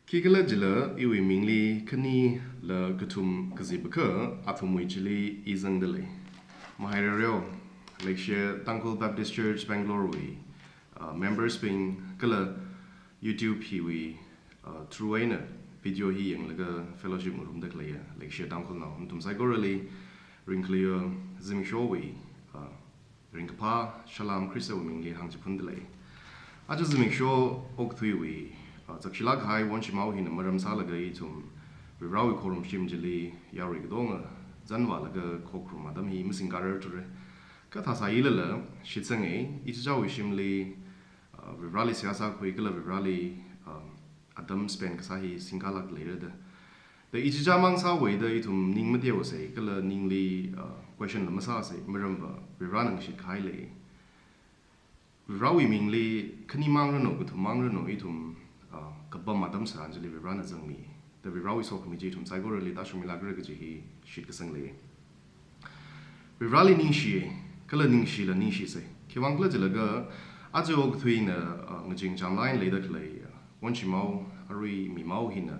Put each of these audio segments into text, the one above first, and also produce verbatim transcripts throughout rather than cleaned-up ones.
Khikhalajila iwui mingli khanila kathum kazipakha athumwui chili i zangdalei. Mahairareo, leishiya Tangkhul Baptist Church Bangalore wui, uh, members bing kala YouTube hiwui, uh, through eina video hi yanglaga fellowship ngarumda khaleiya leishiya Tangkhulnao nathum saikorali ringkhaleiya zimikshowui, uh, ringkaphā salam Khristawui mingli hāngchiphundalei. Aja zimiksho okathuiwui, uh, zakshilāk kahai Wonshimao hina maram sālaga ithum Varivarāwui khorumshim chili yarui katonga zanvālaga khokharum atam hi masingkarar ture. Kathā sāilala shitsanga, ichichāwui shimli, uh, Varivarāli seihā sākhui kala Varivarāli, um, atam spend kasā hi singkalāk leira da. Da ichichāmang sāhaoda ithum ning mateosei, kala ningli, uh, question la masāsei, maramva Varivarāna ngashit kahai lei. Varivarāwui mingli khanimang ranu, kathummang ranu, ithum, uh, kapam atam tharan chili Varivarāna zangmi. Da Varivarāwui sokhami chi ithum saikorali tāshungmilākra kaji hi shitkasang lei. Varivarāli ningshi, kala ningshila ningshisei. Khiwuivang khala jilaga, aja okathuina, uh, ngaching chamlāk eina leida khalei, uh, Wonshimao, arui mimao hina,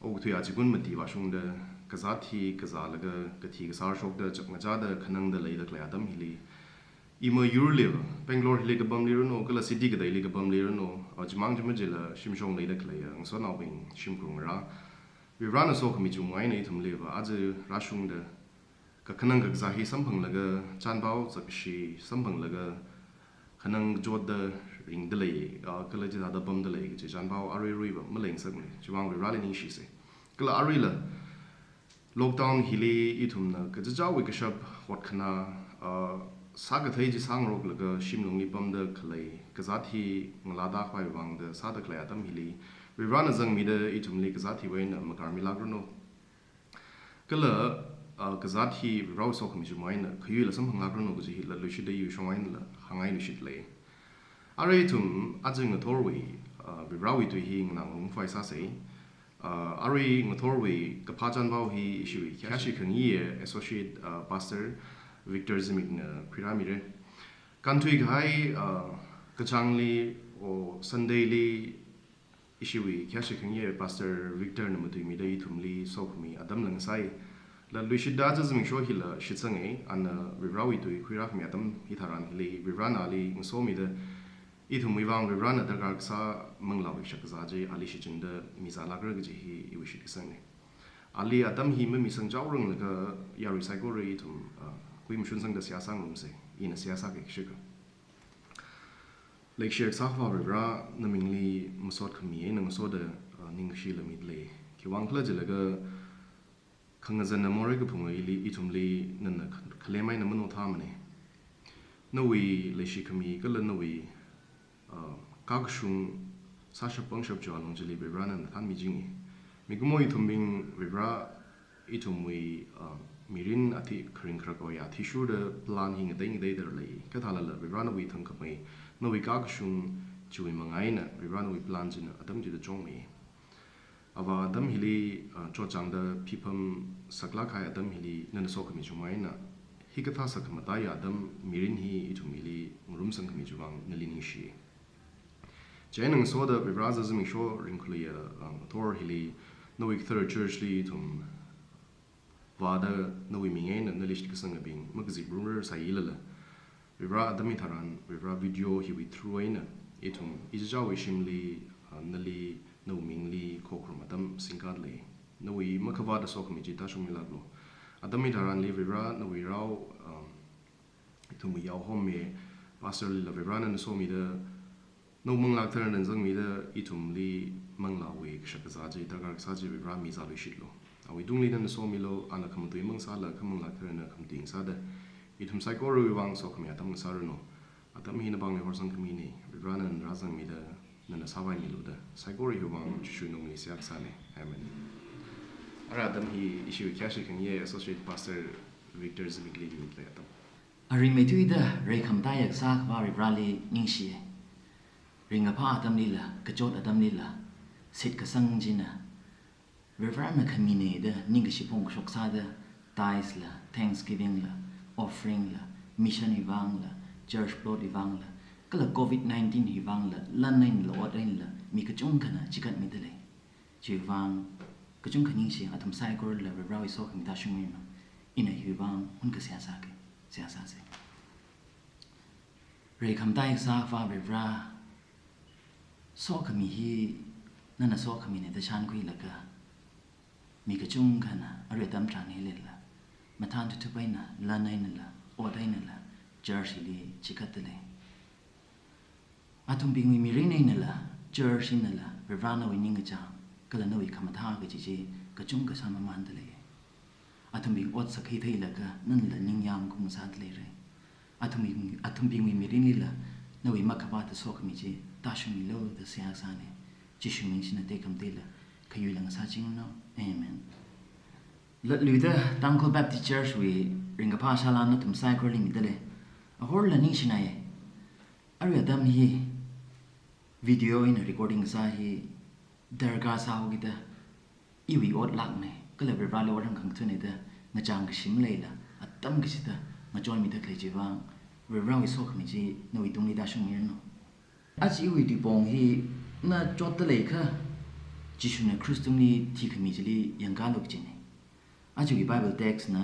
okathui achikun mati vāshungda, kazāt hi kazālaga, kathi kasār shokda, chapngachāda, khanangda leida khalei atam hili, ima yurliva, Bangalore hili kapamli ranu, kala city kateili kapamli ranu, uh, chimang chi majila shimshong leida khaleiya ngasotnaobing shimkhur ngarā, Varivarāna sokhami chungmeina ithumliva aja rāshungda, kakhanang kakazā hi samphanglaga, chānpao zakkashi samphanglaga, khanang kachotda ringdalei, ah, kala chithāda pamdalei kaji chānpao aruiruiva malengasakmana. Chiwuivang Varivarāli ningshisei. Kala aruila lockdown hili ithumna kachichāwui kashap hotkhana, ah, sākathei chi sāngaroklaga shimlungli pamda khalei, kazāt hi ngalāda khavai vangda sāda khalei atam hili, Varivarāna zangmida ithumli kazāt hiwui eina makarmilāk ranu. Kala, ah, kazāt hi Varivarāwui sokhami chungmeina khayuila samphanglāk ranu kaji hi latluishitda iwui shong einala hāngngailuishitlei. Arui ithum aja ngathorwui, ah, Varivarāwui tui hi nganāngarumkhavai sāsei. Ah, arui ngathorwui kaphā chānpao hi ishiwui khayāshi khangayi Associate, ah, Pastor Victor Zimikna khuirāmira. Kānthui kahai, ah, kachāngli, o Sunday li, ishiwui khayāshi khangayi Pastor Victorna matuimida ithumli sokhami atam la ngasai. Latluishitda aja zimiksho hila shitsanga, ana Varivarāwui tui khuirākhami atam hitharan hili Varivarāna ali ngasomida, ithumwui vang Varivarāna darkar kasā manglāwui shakzā chi ali shichinda mizālākra kaji hi iwui shitkasangna. Ali atam hi mamisang chaoranglaga yarui saikora ithum, ah, kui mashunsangda seihā sāngarumsei, ina seihā sāki kashika. Leishiya kasā Akhava Varivarā, namingli masot khami eina ngasoda, ah, ningkashi lamit lei. Khiwuivang khala jilaga khangazanna morei kaphunga ili ithumli nana kh-, khalem eina manothāmana. Nawui leishikhami kala nawui, ah, kakashung sāshap pangshap chiwui alung chili Varivarāna nana thanmichinga. Mikumo ithumbing Varivarā ithumwui, ah, mirin athi kharing kharak oya athishurda plan hi ngatei ngateida lei. Kathālala Varivarā nawui thangkhamei, nawui kakashung chiwui manga eina Varivarā nawui plan china atam chida chungmei. Avā atam hili, ah, chotchāngda phipham saklāk kahai atam hili nana sokhami chungmeina, hikathā sakhamataiya atam mirin hi ithum hili ngarumsang khami chiwui vang nali ningshi. Chieina ngasoda Varivarā aja zimiksho ringkhaleiya, ah, ngathor hili, nawui kathara church li ithum vāda nawui ming eina nali shitkasangabing makaziprumrar sāilala, Varivarā atam hitharan Varivarā video hiwui through eina ithum ichichāwui shimli, ah, nali, nawui mingli khokharum atam singkadalei. Nawui makhavāta sokhami chi tāshungmilāklu. Atam hitharanli Varivarā nawui rao, ah, ithumwui yaohom me, Pastor lila Varivarāna nana somida, nawui Manglā Katharana zangmida ithumli manglāwui kashak kazā chi, darkar kasā chi Varivarā mizāluishitlu. Awui tungli nana somilu, ana khamatui mang sāla, kha Manglā Katharana khamatui ngasāda, ithum saikorawui vang sokhami atam ngasāranu. Atam hi napāngli horsang khamina, Varivarāna nana rāzangmida, nana sāvaimilu da, saikora hiwui vang Jishuwui mingli seihā kasāna. Amen. Ara atam hi ishiwui khayāshi khangayi Associate Pastor Victor Zimikli miutlei atam. Aring meithuida reikhamataiya kasā Akhava Varivarāli ningshi. Ringkaphā atamlila, kachot atamlila, shitkasang china, Varivarāna khamina da ningkashi phongkashok sāda, tithes la, thanksgiving la, offering la, mission wui vangla, church plot wui vangla, kala covid nineteen wui vangla, lan einala ot einala, mi kachungkhana chikatmidalei. Chiwuivang kachungkha ningshi, athum saikorala Varivarawui sokhami tāshungmiranu. Ina hiwuivang hunkha seihā sāki, seihā sāsa. Reikhamataiya Akhavā Varivara, sokhami hi nana sokhamina da shānkhuilaga, mi kachungkhana arui atam tharan hilila, mathān thuthup eina, lan einala, ot einala, church hili chikatdalei. Athumbingwui mirin einala, church einala, Varivara nawui ningkachāng kala nawui khamathā kaji chi kachungkha sāmamāndalei. Athumbing ot sakhitheilaga nanala ningyāng khaung sādaleira. Athumbing, athumbingwui mirinlila nawui makhavāta sokhami chi tāshungmilu da seihā sāna. Jishu ming shina tekam tela khayuila ngasāchingranu. Amen. Latluida Tangkhul Baptist Church wui ringkaphā salām nathum saikorali midalei. Ahorla ningshinaya. Arui atam hi video eina recording sā hi darkar sāhaokida, iwui otlākna, kala Varivarali otram khangathāna da ngachāng kashi maleila, atam kachida ngachonmida khalei chiwuivang, Varivarawui sokhami chi nawui tungli tāshungmiranu. Aja iwui tuipong hi na chotdaleikha, Jishuna krush tungli thikhami chili yangkālu kajina. Ajawui Bible text na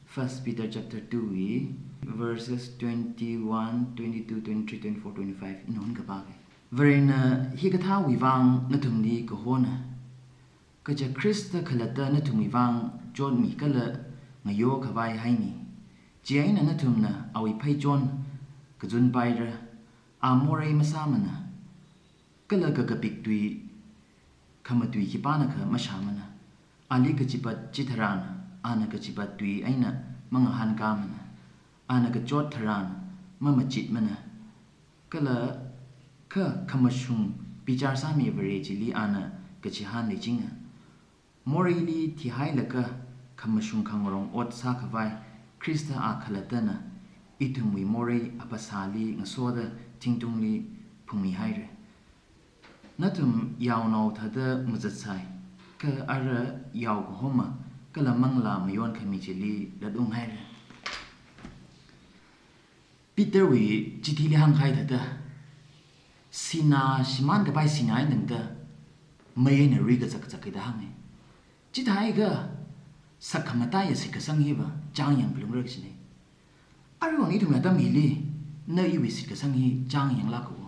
First Peter chapter two wui verses twenty-one, twenty-two, twenty-three, twenty-four, twenty-five ina hunkapāka. Varena hikathāwui vang nathumli kahona, kaja Khrista khalatta nathumwui vang chotmi kala ngayokhavai haimi. Chieina nathumna awui pheichon kazunpaira, a morei masāmana, kala kakapik tui khamatui khipānakha mashāmana. Ali kachipat chitharan, ana kachipat tui eina mangahānkāmana. Ana kachot tharan mamachitmana. Kala kha khamashung bichar sāmi Vare chili ana kachihān leichinga. Moreili thihailaga khamashung khangarong ot sākhavai Khrista a khalattana ithumwui morei aphasāli ngasoda thingtungli phungmihaira. Nathum yaonao thāda mazatsai, kha ara yao kahoma kala manglā mayonkhami chili latunghaira. Peterwui chithili hāngkahai thāda, sinā shimānkapai sinā eina tangda, mei eina rui kazak kazak kida hānga. Chithākha, sakhamataiya shitkasang hiva chāngyang phalungra kajina. Aruiwui ithumwui atam hili, na iwui shitkasang hi chāngyanglāka.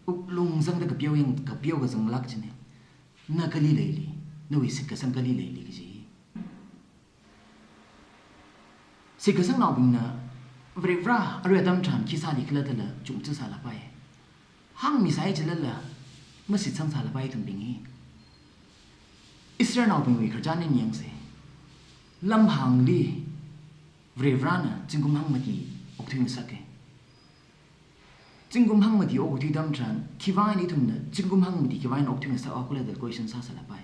Wuklung zangda kapeo yang, kapeo kazanglāk kajina. Na kali leili, nawui shitkasang kali leili kaji hi. Shitkasangnaobingna Varivara arui atam tharan khi sālikhala dala chungchā sālapai. Hāngmisai chilala mashitsangsālapai ithumbing hi. Israelnaobingwui khararchan eina yangsa. Lamhāngli Varivarana zingkum hangmati okthuingasaka. Zingkum hangmati okthui atam tharan, khiwui vang ithumna zingkum hangmati khiwui vang okthuingasakhaokhala da question sāsālapai.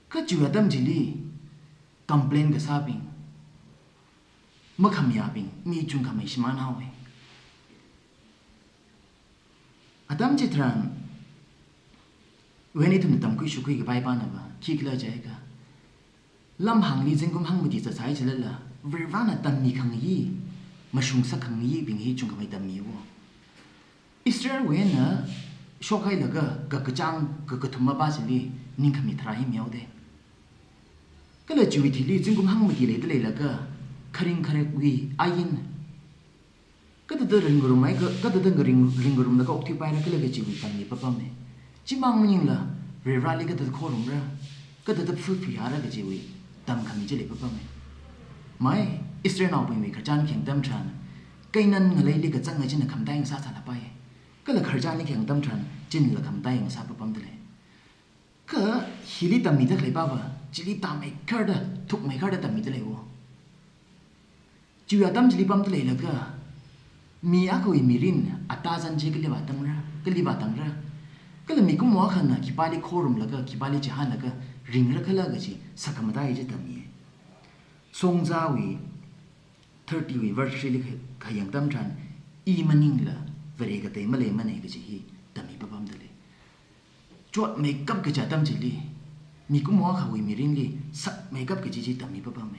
Kha chiwui atam chili complain kasābing, makhamayābing mi chungkhamei shimānhaowa. Atam chitharan, when ithumna tamkhui shukhui kapai pānava khikhala jiakha, lamhāngli zingkum hangmati zatsai chilala, Varivarana tammi khangayi, mashungsak khangayibing hi chungkhamei tammiwo. Israelwui eina shokhailaga kakachāng kakathum mapā chili ningkhami tharā hi mihaoda. Kala chiwui thili zingkum hangmati leida leilaga, kharing kharekwui ain kathāda ringngarum haikha, kathāda ring, ringngarumlaga okthuipaira khala kajiwui tammi papama. Chimang maningla, Varivarali kathāda khorumra, kathāda phutphi hāra kajiwui tamkhami chili papama. Mai, Israelnaobingwui khararchan khayang atam tharan, Canaan ngaleili kazanga china khamataiya ngasāsālapai. Kala khararchanli khayang atam tharan, chinala khamataiya ngasā papamdalei. Kha hili tammida khalei pava, chili tāmeikharda, thukmeikharda tammidaleiwo. Chiwui atam chili pamdaleilaga, mi akhawui mirin, atazan chi kali vātangra, kali vātangra. Kala mikumo akhana khipāli khorumlaga, khipāli chihānlaga, ringrakhala kaji, sakhamataiya chi tammiya. Songzawui thirty wui verse three li kha, khayang atam tharan, I maningla, Vare katei maleimana kaji hi tammi papamdalei. Chotmeikap kaja atam chili, mikumo akhawui mirinli sakmeikap kaji chi tammi papama.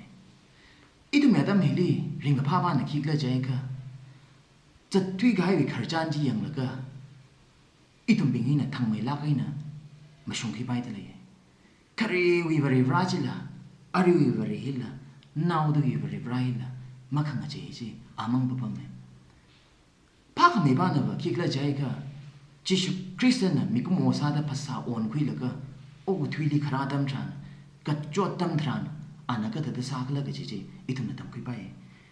Ithumwui atam hili ringkaphā pāna khikhala jiakha, zatthui kahaiwui khararchan chi yanglaga, ithumbing hina thangmeilāk eina mashungkhuipaidalei. Kharewui Varivarā chila, aruiwui Vare hila, naodawui Varivarā hila makhangachei chi amang papamne. Phākhamei pānava khikhala jiakha, Jishu Khristana mikumo sāda phasā onkhuilaga, okathuili kharā atam tharan, kachot atam tharan, ana kathāda sākhala kaji chi ithumna tamkhuipai.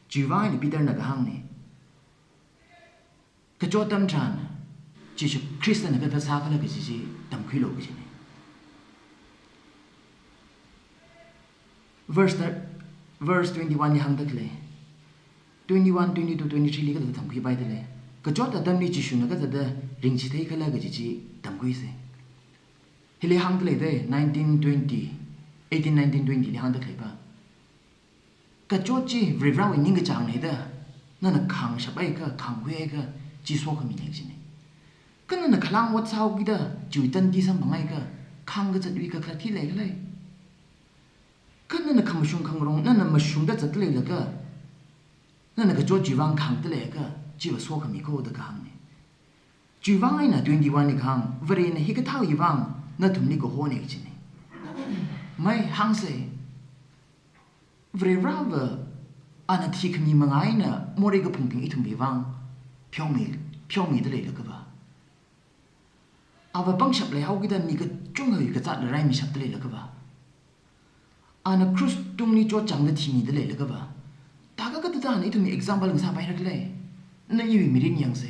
Chiwui vang eina Peterna kahāngne, kachot atam tharan Jishu Khristana kathāda sākhala kaji chi tamkhuilu kajine. Verse thir-, verse twenty-one li hāngda khalei, twenty-one, twenty-two, twenty-three li kathāda tamkhuipaida lei. Kachot atamli Jishuna kathāda ringchitheikhala kaji chi tamkhuise. Hili hāngda leidei, nineteen twenty, eighteen nineteen twenty li hāngda khaleipa. Kachot chi Varivarāwui ningkachāngne da nana khāngshap akha, khāngkhui akha, chi sokhamine kajine. Kha nana khalang ot sāhaokida chiwui tandi samphang akha, khāngkazatwui kakhalat hi leikhala? Kha nana khamashung khangarong, nana mashungda zatda leilaga, nana kachot chiwui vang khāngda leiakha, chiva sokhami kho da kahāngne. Chiwui vang eina twenty-one li kahāng, Varena hikathāwui vang nathumli kahone kajine. Mai hāngse, Varivarāva ana thikhami manga eina morei kaphungbing ithumwui vang pheomi, pheomida leilakava, ava pangshap leihaokida mi kachungkhawui kazāt rāraimishapda leilakava, ana krus tungli chotchāngda thimida leilakava, thākha kathāda ana ithumwui example ngasāpaira khala? Na iwui mirin yangse.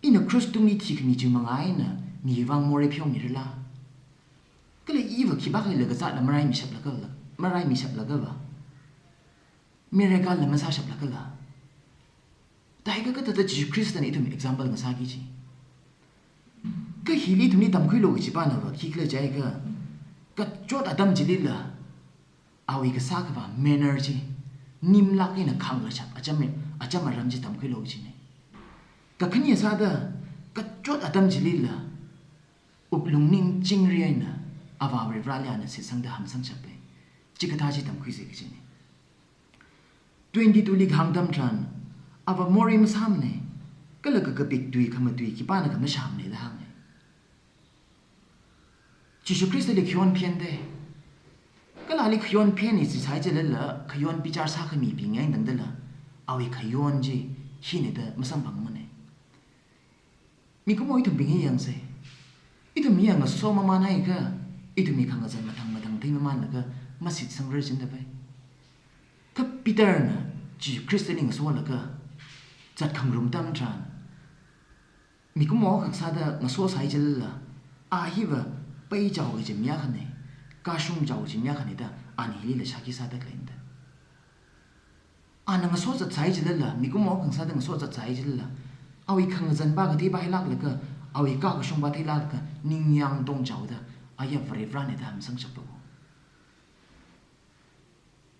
Ina krus tungli thikhami chi manga eina miwui vang morei pheomirala? Kala iva khipākhala kazātla maraimishap laka, maraimishap lakava, miracle la masāshap lakala? Thākha kathāda Jishu Khristana ithum example ngasāki kaji. Kha hili ithumli tamkhuilu kaji pānava khikhala jiakha, kachot atam chilila awui kasā khavā manner chi, nimlāk eina khāngkashap acham, acham aram chi tamkhuilu kajine. Kakhane sāda, kachot atam chilila wuklung ningchingri eina Avā Varivarāli ana shitsangda hamsangshappai. Chikathā chi tamkhuise kajine. Twenty-two li kahāng atam tharan, ava morei masāmane, kala kakapik tui khamatui khipānakha mashāmane da hānge. Jishu Khristali khayon phende. Kala ali khayon phen hi chi sāi chilala, khayon bichar sākhamibing eina tangdala, awui khayon chi hine da masamphangmane. Mikumo ithumbing hi yangse. Ithum hi yanga so mamānhaikha, ithumwui khangazan mathang mathang thei mamānlaga mashitsangra jindavai. Kha Peterna Jishu Khristali ngasolaga zatkhangarum atam tharan, mikumo akha sāda ngasosai chilala, a hiva peichao kaji mi akhane, kashung chao kaji mi akhane da, ana hilila shākhi sāda khaleina da. Ana ngasozatsai chilala, mikumo akha sāda ngasozatsai chilala, awui khangazanpa katheipa theilāklaga, awui kakashungpa theilāklaga, ningyāng tongchaoda, aya Varivarāne da hamsangshappa ko.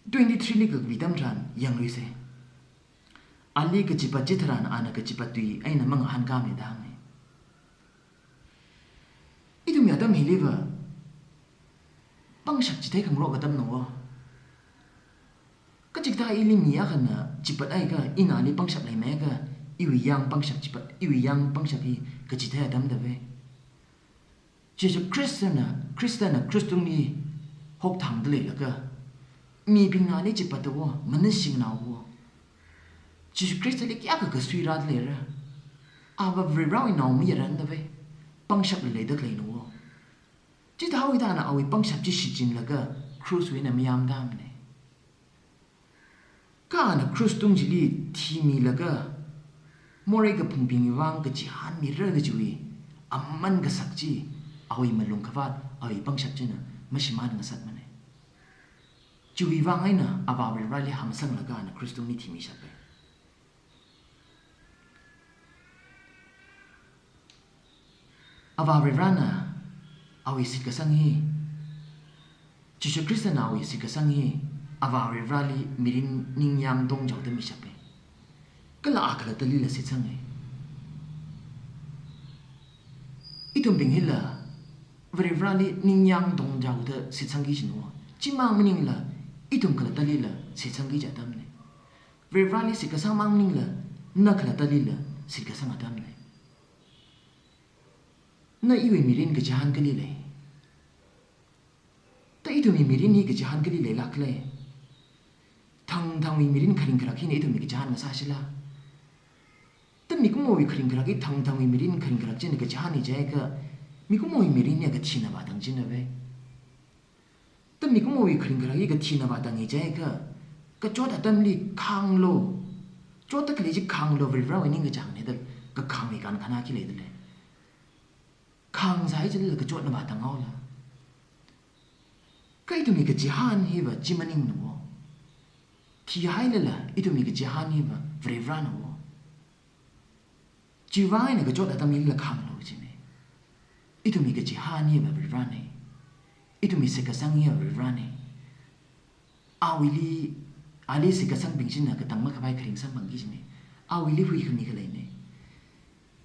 Twenty-three li kakhui atam tharan yangluise. Ali kachipat chitharan ana kachipat tui eina mangahānkāmane da hānge. Ithumwui atam hiliva pangshap chithei khangarok atamna wo. Kachikathā ili mi akhana chipat akha, ina ali pangshap leimeikha, iwui yāng pangshap chipat, iwui yāng pangshap hi kachithei atam davai. Jishu Khristana, Khristana krus tungli hokthangda leilaga, mibingna ali chipatda wo, manashingnao wo. Jishu Khristali kayākha kasui rāda leira. Ava Varivarāwui nao mayarandavai. Pangshapla leida khaleina wo. Chithāhaoda ana awui pangshap chi shichinlaga, kruswui eina mayāmdamane. Kha ana krus tung chili thimilaga, morei kaphungbingwui vang kachihānmira kajiwui aman kasak chi, awui malung khavāt, awui pangshap china mashimān ngasakmane. Chiwui vang eina Avā Varivarāli hamsanglaga ana krus tungli thimishappe. Avā Varivarāna awui shitkasang hi, Jishu Khristana awui shitkasang hi, Avā Varivarāli mirin ningyāng tongchaoda mishappe. Kala a khalatalila shitsange. Ithumbing hila Varivarāli ningyāng tongchaoda shitsangki jina wo. Chimang maningla, ithum khalatalila shitsangki kaji atamne. Varivarāli shitkasang mang maningla, na khalatalila shitkasang atamne. Na iwui mirin kachihān kali lei? Ta ithumwui mirin hi kachihān kali leilākle? Thangthangwui mirin kharing kharak hina ithumwui kachihān ngasāshila? Ta mikumowui kharing kharak hi thangthangwui mirin kharing kharak china kachihān hi jiakha, mikumowui mirin hi kathina vātang china ve. Ta mikumowui kharing kharak hi kathina vātang hi jiakha, kachot atamli khānglo, chotta khalei chi khānglo, Varivarawui ningkachāngna da kakhāngwui kankhana khi leidalei? Khāngsai chilala kachotna vātang haola? Kha ithumwui kachihān hiva chi maningna wo. Thihailala ithumwui kachihān hiva Varivarana wo. Chiwui vang eina kachot atam hilila khānglo kajina. Ithumwui kachihān hiva Varivarana. Ithumwui shitkasang hiva Varivarana. Awuili, ali shitkasangbing china katang makhavai kharing samphangki kajina. Awuili huikhami khaleina.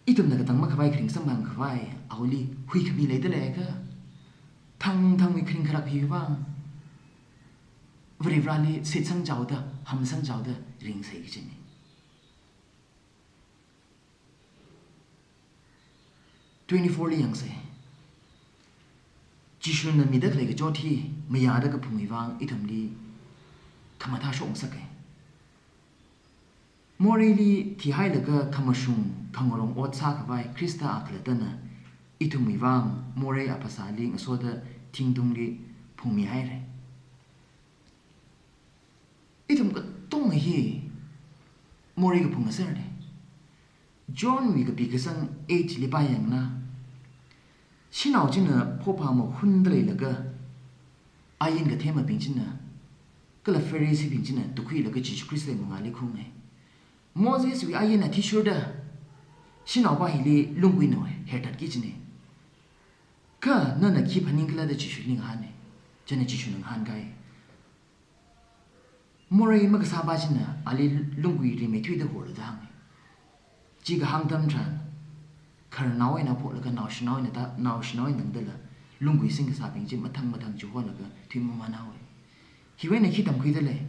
Ithumna katang makhavai kharing samphang khavai, awuili huikhami leidalei kha, thangthangwui kharing kharak hiwui vang Varivarali shitsangchaoda, hamsangchaoda ringsei kajina. Twenty-four li yangsei. Jishuna mida khalei kachot hi mayāda kaphungwui vang ithumli khamathā shokngasaka. Moreili thihailaga khamashung khangarong ot sākhavai Khrista akhalattana ithumwui vang morei aphasāli ngasoda thingtungli phungmihaira. Ithum katonga hi morei kaphung ngasarna. Johnwui kapi kasang eight li pāyangna. Shanao china phophā mahunda leilaga, ain kathemabing china, kala Phariseebing china tukhuilaga Jishu Khristawui mangāli khaunga. Moseswui ain athishurda, shanaova hili lungguina hertatki kajina. Kha nana khi phaningkhala da Jishuli ngahāna. China Jishuna ngahānkai. Morei makasāpa china ali lunggui rimeithuida horlu da hānga. Chi kahāng atam tharan, khararnao eina phoklaga naoshinao eina ta, naoshinao eina tangdala, lunggui singkasābing chi mathang mathang chiholaga thuimamānhaowa. Hiwui eina khi tamkhuidalei?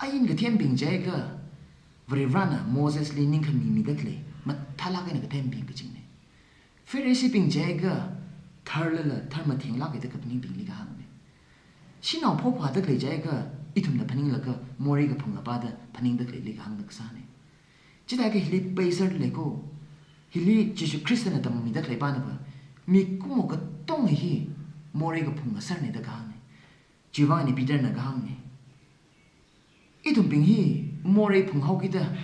Ain kathembing jiakha, Varivarana Mosesli ningkhami mida khalei mathālāk eina kathembing kajina. Phariseebing jiakha, tharlala tharmathenglāka da kaphaningbingli kahāngna. Shanao phophāda khalei jiakha, ithumna phaninglaga morei kaphungapa da phaningda khaleili kahāngda kasāna. Chithākha hili paiser lei ko, hili Jishu Khristana tammida khaleipanava, mikumo katonga hi morei kaphung ngasarna da kahāngna. Chiwui vang eina Peterna kahāngna. Ithumbing hi morei phunghaokida,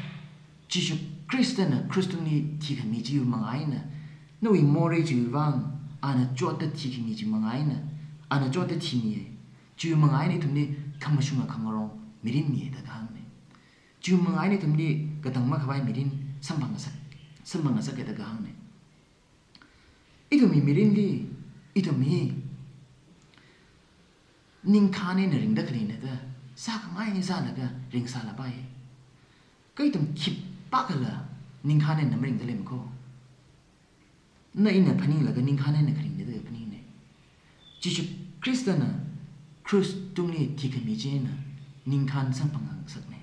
Jishu Khristana krush tungli thikhami chiwui manga eina, nawui morei chiwui vang, ana chotta thikhami chiwui manga eina, ana chotta thimiya, chiwui manga eina ithumli khamashunga khangarong mirin miya da kahāngna. Chiwui manga eina ithumli katang makhavai mirin samphang ngasak, samphang ngasaka da kahāngna. Ithumwui mirinli, ithum hi ningkhān eina ringda khaleina da, sākhangai sālaga ringsālapai. Kha ithum khipākhala ningkhān eina maringda leimako. Na ina phaninglaga ningkhān eina kharingna da phaningna. Jishu Khristana krush tungli thikhami china ningkhān samphang ngasakna.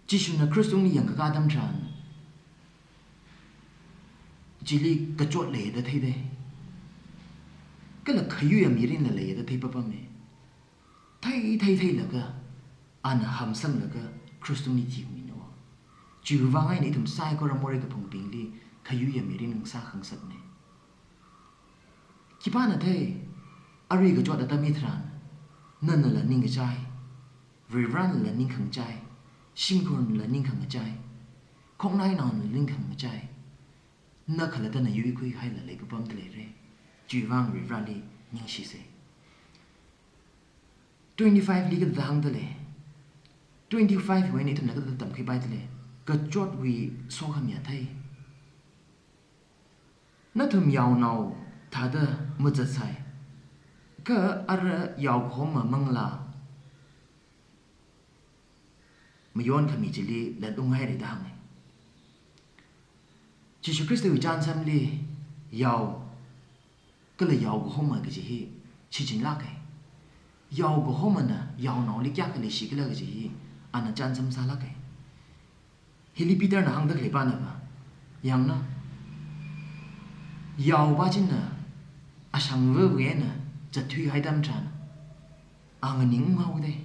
Jishuna krush tungli yangkakā atam tharan, chili kachot leiya da theida, kala khayuiya mirinla leiya da theipapama. Thei, thei, theilaga, ana hamsanglaga krush tungli thimina. Chiwui vang eina ithum saikora morei kaphungbingli khayuiya mirin sākhangasakna. Khipāna thei, arui kachot atam hitharan, nanala ningkachai, Varivaranala ningkhangachai, shimkhurnala ningkhangachai, khongnainaonala ningkhangachai, na khalattana yuikhuihaila leikapamda leira. Chiwui vang Varivarali ningshisa. Twenty-five li kathāda hāngdalei? Twenty-five wui eina ithumna kathāda tamkhuipaidalei? Kachotwui sokhami athei. Nathum yaonao thāda mazatsai, kha ara yaokahoma manglā mayonkhami chili latunghaira da hānga. Jishu Khristawui chānjamli yao kala yaokahoma kaji hi shichinlāka. Yaokahomana yaonaoli kayākha leishikhala kaji hi ana chānjam sālāka. Hili Peterna hāngda khaleipanava, yangna, Yaopā china ashangva̱va̱ eina zatthuikahai atam tharan, a nganingunghaodei.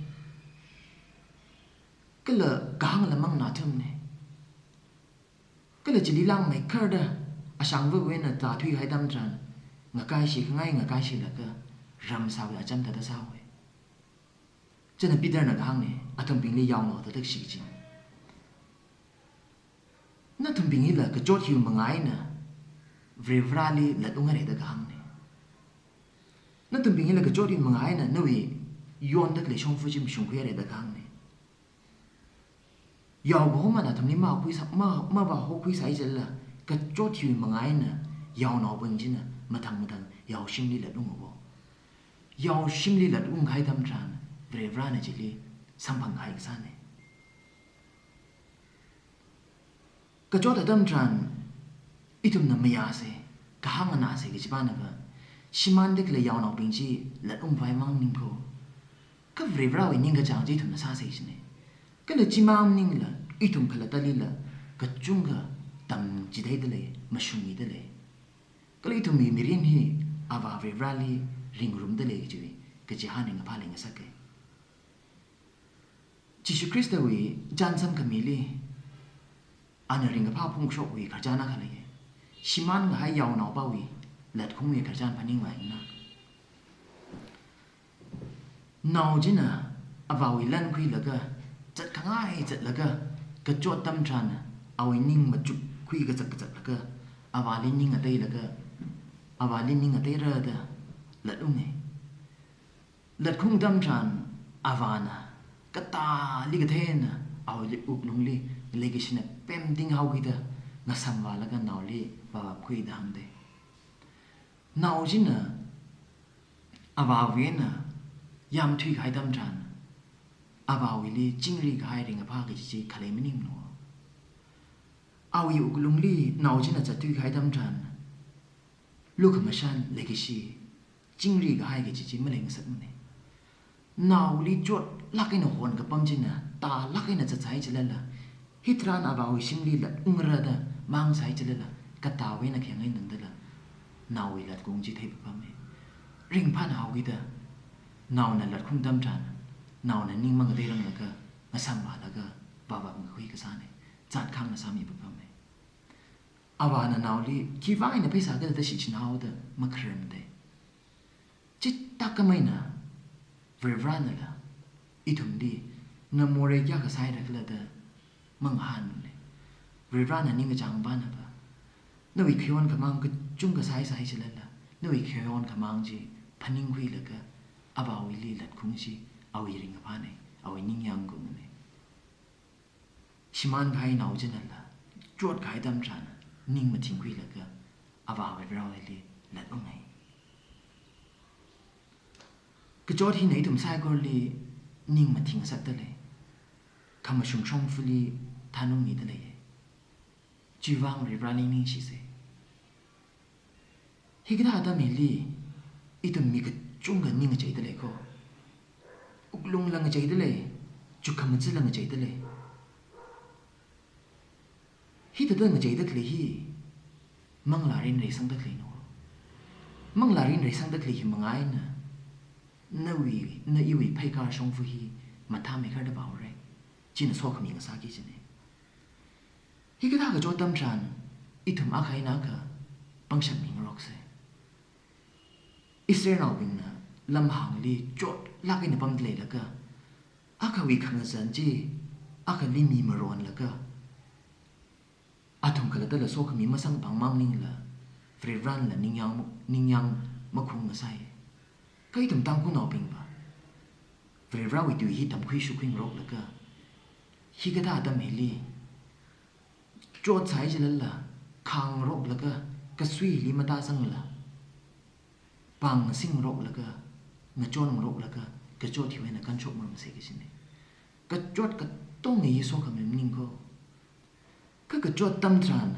Kala kahāngla manganāthumnei. Kala chili langmeikharda ashangva̱va̱ eina zatthuikahai atam tharan, ngakaishikhangai ngakaishilaga ramsāwui acham thāda sāhaowei. China Peterna kahāngnei, athumbingli yaonao thāda kashi kaji. Nathumbing hila kachot hiwui mangā eina Varivarāli latungrei da kahāngnei. Nathumbing hila kachot hiwui mangā eina nawui yonda khalei shongfa chi mashungkhuirei da kahāngnei. Yaokahomana athumli mavākhuisā, ma, mavāhokhuisai chilala, kachot hiwui mangā eina yaonaobing china mathang mathang yaoshimli latunga. Yaoshimli latungkahai atam tharan, Varivarāna chili samphangkahai kasānei. Kachot atam tharan, ithumna mayāsei, kahāng nganāsei kaji pānava, shimānda khalei yaonaobing chi latungpai mang maningko. Kha Varivarāwui ningkachāng chi ithumna sāsei kajinei. Kala chimang maningla, ithum khalattali la, kachungkha tamchitheida lei, mashungmida lei. Kala ithumwui mirin hi Avā Varivarāli ringrumda lei kajiwui kachihān ringkaphā leingasakei. Jishu Khristawui chānsam khamili, ana ringkaphā phungkashokwui khararchan akha lei. Shimānkahai yaonaopāwui latkhungwui khararchan phaningvai na. Nao china avāwui lan khuilaga, zatkhangai zatlaga, kachot atam tharan, awui ning machukkhui kazak kazaklaga, avāli ning ngateilaga, avāli ning ngateira da latungei. Latkhung atam tharan avāna katāli kathei eina awui wuklungli leikashina pemting haokida ngasamvālaga naoli vāvāpkhui da hāngdei. Nao china avāwui eina yamthuikahai atam tharan, avāwuili chingrikahai ringkaphā kaji chi khalei maninglo. Awui wuklungli nao china zatthuikahai atam tharan, lukhamashan, leikashi, chingrikahai kaji chi maleingasakmanei. Naoli chotlāk eina honkapam china tālāk eina zatsai chilala, hitharan avāwui shimli latungra da mangsai chilala, katāwui eina khayang eina tangdala, naowui latkhung chi theipapamei. Ringphānao kida, naona latkhung atam tharan, naona ning mangateiranglaga, ngasamvālaga, vāvāpngakhui kasānei. Zatkhangna sāmipapamei. Avāna naoli khivang eina pheisā kala da shichinhaoda makharamdei. Chithākhamei eina Varivarānala ithumli na morei kayākha sāhaira khala da mangahānmanei. Varivarāna ningkachāng pānava, nawui khayon khamāng kachungkha sāsai chilala, nawui khayon khamāng chi phaningkhuilaga, avāwuili latkhung chi awui ringkaphānei, awui ningyāng kumanei. Shimānkahai nao chinala, chotkahai atam tharan, ning mathingkhuilaga, Avā Varivarāli latungei. Kachot hina ithum saikorali ning mathingasakda lei. Khamashung shongfali thanungmida lei. Chiwuivang Varivarāli ningshisei. Hikathā atam hili, ithum mi kachungkha ning ngacheida leiko. Wuklungla ngacheida lei, chukkhamathāla ngacheida lei. Hithāda ngacheida khalei hi, manglārin reisangda khaleino. Manglārin reisangda khalei hi mangā eina, nawui, na iwui pheikar shongfa hi, mathāmeikharda vāhaorei. China sokhami ngasāki kajinei. Hikathā kachot atam tharan, ithum akha eina akha pangshap mingaroksei. Israelnaobingna lamhāngli chotlāk eina pamda leilaga, akhawui khangazan chi, akhali mimaronlaga, athum khalattala sokhami masangpang mang maningla, Varivarānala ningyāng, ningyāng makhung ngasai. Kha ithum Tangkhulnaobingva, Varivarāwui tui hi tamkhui shukhui ngaroklaga, hikathā atam hili, chotsai chilala, khangaroklaga, kasuili matāzangla, pāng ngasingngaroklaga, ngachonngaroklaga, kachot hiwui eina kanshok ngarumsei kajinei. Kachot katonga hi sokhami maningko. Kha kachot atam tharan,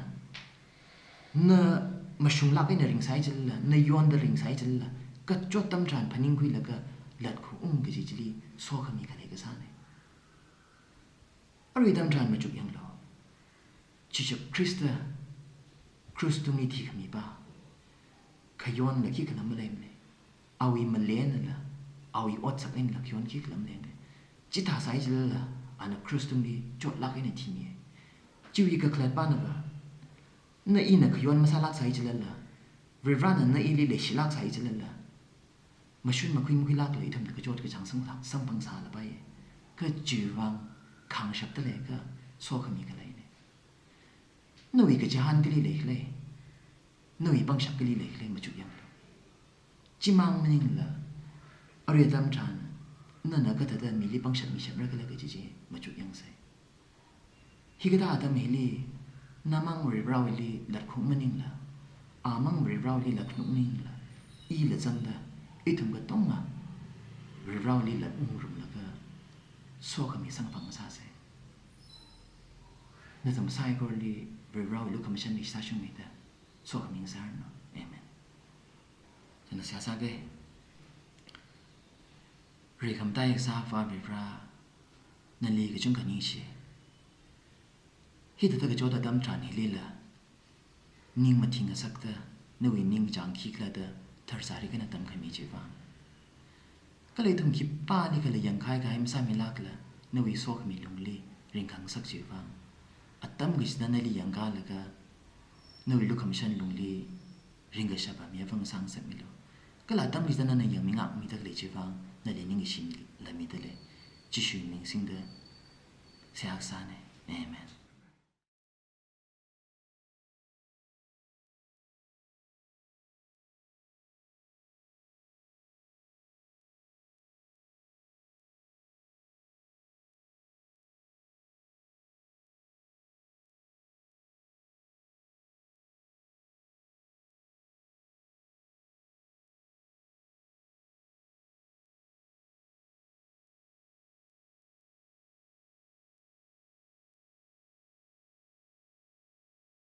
na mashunglāk eina ringsai chilala, na yonda ringsai chilala, kachot atam tharan phaningkhuilaga latkhung kaji chili sokhami khalei kasānei. Arui atam tharan machuk yanglu. Jishu Khrista krush tungli thikhami pā. khayonla khikhala maleimana. Awui maleinala, awui otsak einala khayon khikhala maleimana. Chithāsai chilala, ana cross tungli chotlāk eina thimi. Chiwui kakhalatpanava, na ina khayon masālāksai chilala, Varivarana na ili leishilāksai chilala, mashun makhui makhuilākla ithumna kachot kachāng sang, samphangsālapai. Kha chiwuivang khāngshapda lei kha sokhami khaleina. Nawui kachihān kali leikhala, nawui pangshap kali leikhala machukyanglu. Chimang maningla, arui atam tharan nana kathāda mili pangshap mishapra khala kaji chi machukyangsei. Hikathā atam hili, namang Varivarawuili latkhui maningla, amang Varivarawuili latkhui maningla, ila zangda, ithum katonga Varivarawuili latungrumlaga, sokhami samphang sāsei. Nathum saikorali Varivarawui lukhamashan leisāshungmida, sokhami sāranu. Amen. Chieina seihā sāga. Rikhamatai kasā Avā Varivara, nali kachungkha ningshi. Hithāda kachot atam tharan hilila, ning mathing ngasakta, nawui ningchāng khikhala da tharsārikana tamkhami chiwuivang. Kala ithum khipālikhala yangkahai kahai masāmilākla, nawui sokhami lungli ringkhangasak chiwuivang. Atam kachida nali yangkalaga, nawui lukhamashan lungli ringkashapa mi avang sāngasakmilu. Kala atam kachida nana yangmingakmida khalei chiwuivang, nali ningshila mida lei. Jishuwui ming singda seihā kasāna. Amen.